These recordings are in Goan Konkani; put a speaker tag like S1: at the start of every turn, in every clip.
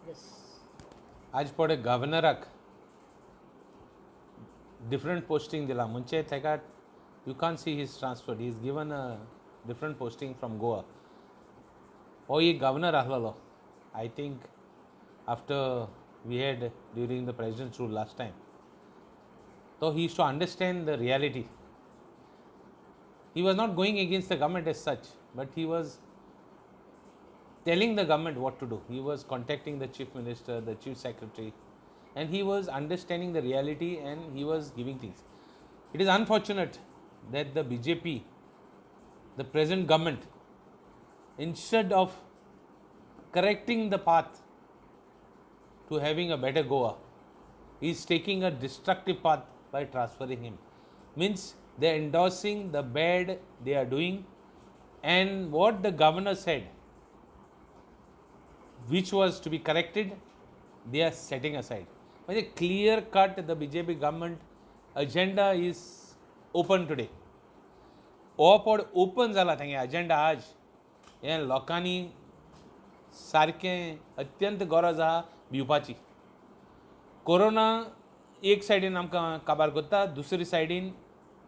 S1: येस.
S2: आज पळय, गव्हर्नराक डिफरंट पोस्टिंग दिला, म्हणजे ताका you can see his transfer, he is given a different posting from Goa. हो एक गव्हर्नर आसलेलो, I think after we had during the President's rule last time, तो he used to understand the reality. He was not going against the government as such, but he was telling the government what to do. He was contacting the chief minister, the chief secretary, and he was understanding the reality and he was giving things. It is unfortunate that the BJP, the present government, instead of correcting the path to having a better Goa, is taking a destructive path by transferring him. Means they are endorsing the bad they are doing, and what the governor said, which was to be corrected, they are setting aside. म्हणजे clear cut the BJP government agenda is open today. हो पड ओपन जाला तेंगे अजेंडा आज. हें लोकांनी सारकें अत्यंत गरज आहा भिवपाची. कोरोना एक सायडीन आमकां काबार करता, दुसरी सायडीन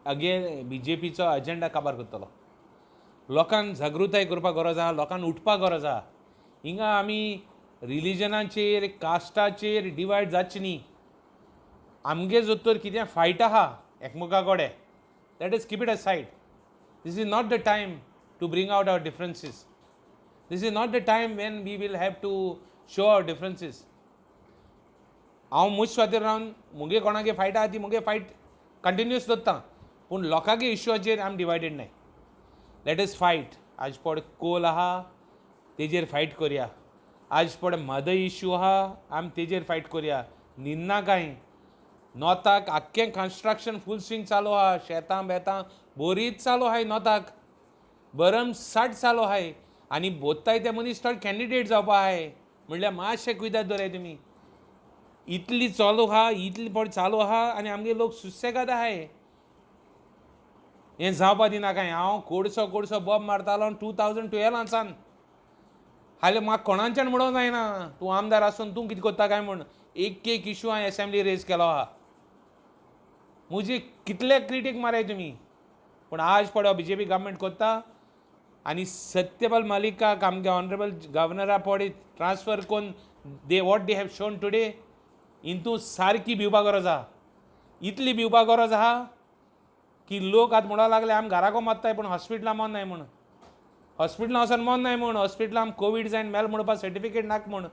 S2: अगेन बीजेपीचो अजेंडा काबार करतलो. लोकांक जागृताय करपाक गरज आहा, लोकांक उठपाक गरज आहा. हिंगा आमी रिलिजनाचेर, कास्टाचेर डिवायड जावचे न्ही. आमगे जर तर कितें फायट आहा एकमेका कडेन, that is, keep it aside. This is not the time to bring out our differences. This is not the time when we will have to show our differences. हांव म्हज सुवातेर रावन मुगे कोणागे फायट आहा ती मुगे फायट कंटिन्युअस दवरता, पूण लोकांगे इश्यूचेर आमी डिवायडेड नाय. Let us fight. आज पड कोल आहा, तेजेर फायट करया. आज पड म्हादय इश्यू आहा, आमी तेजेर फायट करया. न्हिदना कांय. नॉर्थाक आख्खें कन्स्ट्रक्शन फूल स्विंग चालू आहा. शेतां बेतां बोरीच चालू आहाय. नॉर्थाक भरमसाठ चालू आहाय आनी बोत्ताय ते मनीस थोडे कॅन्डिडेट जावपा आहाय. म्हणल्यार मातशें कुयदाद दवराय तुमी. इतली चालू आहा, इतली पड चालू आहा आनी आमगे लोक सुसेगाद आहाय. हें जावपा दिना कांय. हांव कोडसो कोडसो बॉब मारतालो 2012 सावन. हाल्यार म्हाका कोणाच्यान म्हणूंक जायना, तूं आमदार आसून तूं कितें करता काय म्हूण. एक एक इशू हांवें एसेंब्ली रेज केलो आहा. म्हजी कितले क्रिटीक माराय तुमी, पूण आज पळय, बीजेपी गव्हर्मेंट करता आनी सत्यपाल मलिकाक, आमगे ऑनरेबल गव्हर्नरा पळय ट्रान्सफर करून they what they have shown today, हितून सारकी भिवपा गरज आहा. इतली भिवपा गरज आहा की लोक आतां म्हणपाक लागले, आमी घराको मरताय पूण हॉस्पिटलां मरनाय म्हूण, हॉस्पिटलां वचोन मरनाय म्हूण, हॉस्पिटलां आम कोवीड जायन मेल म्हणपाक सर्टिफिकेट नाका म्हूण,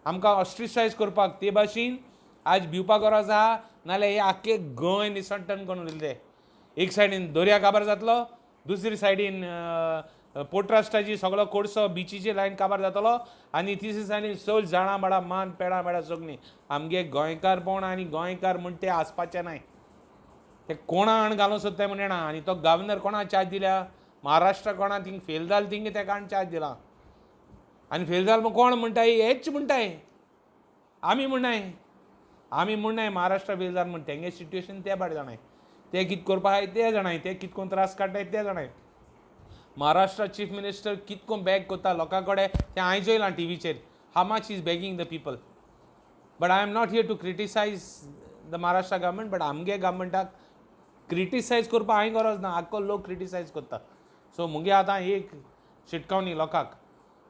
S2: आमकां ऑस्ट्रिसायज करपाक. ते भाशेन आज भिवपा गरज आहा, नाल्यार हे आख्खे गोंय निसणटन करून उरले. एक सायडीन दर्या काबार जातलो, दुसरी सायडीन पोर्ट ट्रस्टाची सगळो कोडसो बिचीची लायन काबार जातलो आनी तिसरी सायडीन सगळीं झाडां बाडां, मान पेडां बेडां सगळीं. आमगे गोंयकारपण आनी गोंयकार म्हण ते आसपाचें नाय. ते कोणा हाण घालूंक सोदताय म्हण जाणा. आनी तो गव्हर्नर कोणा चार्ज दिल्या? महाराष्ट्र कोणा थिंग फेल जाल, थिंग तेका हाण चार्ज दिला. आनी फेल जाल म्हण कोण म्हणटाय? हेच म्हणटाय. आमी म्हणनाय, आमी म्हणनाय महाराष्ट्र फेल जाल म्हण. तेंगे सिट्युएशन ते पाट जाणाय, ते कितें करपा आहाय ते जाणाय, ते कितें करून त्रास काडटाय ते जाणाय. महाराष्ट्र चीफ मिनिस्टर कितें करून बॅग करता लोकां कडेन तें हांवें चोयलां टिवीचेर, how much is begging the people. But I am not here to criticise the Maharashtra government, but आमगे गव्हर्मेंटाक क्रिटिसायज करपाक हांवें गरज ना. आख्खो लोक क्रिटिसायज करता. सो मुगे आतां एक शिटकावणी लोकांक,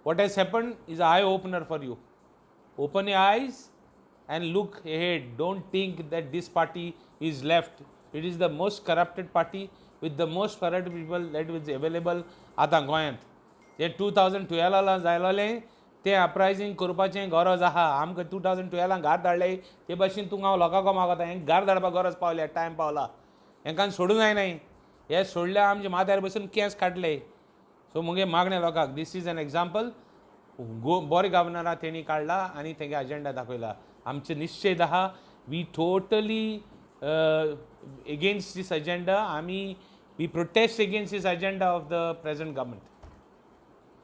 S2: what has happen is a eye opener for you. Open your eyes and look ahead. Don't think that this party is left. It is the most corrupted party with the most corrupt people that is available. आतां गोंयांत ते 2012 जायलोलें तें अपरायजींग करपाचें गरज आहा आमकां. 2012 घार धाडले ते भाशेन तूं हांव लोकांक मागता, हें घार धाडपाक गरज पावल्या, टायम पावला. हेंकां सोडूंक जायनाय. हे सोडल्यार आमच्या माथ्यार बसून केंस काडले. सो मुगे मागणें लोकांक, this is an example. गो बरे गव्हर्नरा तेणी काडला आनी तेगे अजेंडा दाखयला. आमचे निश्चेद आहा, we totally against this agenda. आमी we protest against this agenda of the present government.